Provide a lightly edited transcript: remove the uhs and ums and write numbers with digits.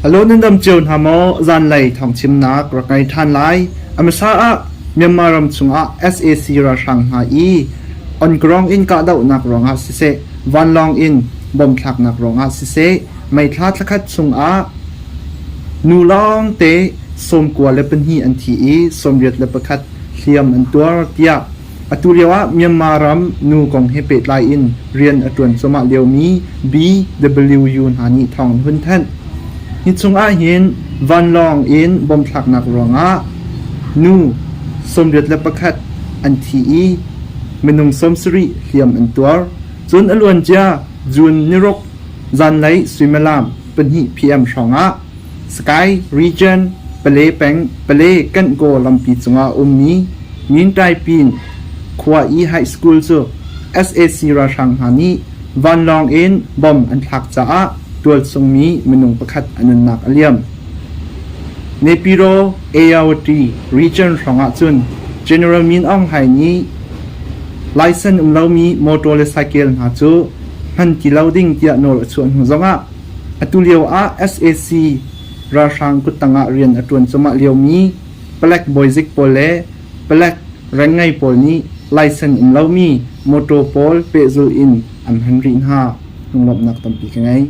Hello nan dam cio hna maw? Zanlei thawngchimnak rak ngei ṭhan lai. A hmasa ah Myanmar ram chungah sac ralhrang hna i on-ground in kahdohnak ruangah siseh, vanlawng in bom thlaknak ruangah siseh, meithla thlakhat chungah nu lawngte 92 an thi i 81 hliam an tuar tiah atu lioah Myanmar ram nu kong he pehtlai in rian a ṭuan cuahmah liomi BWU hna nih thawng an hun thanh. Hi chungah hin vanlawng in bom thlaknak ruangah nu 81 an thi i minung 70 hliam an tuar. Cun a luancia June niruk zanlei suimilam 2 PM hrawngah Sky Region Pale peng Pale Kankaw lampi cungah a ummi Mintaipin khua i high school cu sac ralhrang hna nih vanlawng in bomb an thlak caah tualchungmi minung pakhat a nunnak a liam. Naypyidaw Ayawati Region hrawngah cun General Min Aung Hlaing nih license um lomi motor le cycle hna cu hman ti lo ding tiah nawl a chuah hnu zongah atu lio ah sac ralhrang kuttang ah rian a ṭuan cuahmah liomi palek bawizik pawl le palek rengngei pawl nih license um lomi motor pawl pehzulh in an hman rih hna. Lunglawmhnak tampi ka ngei.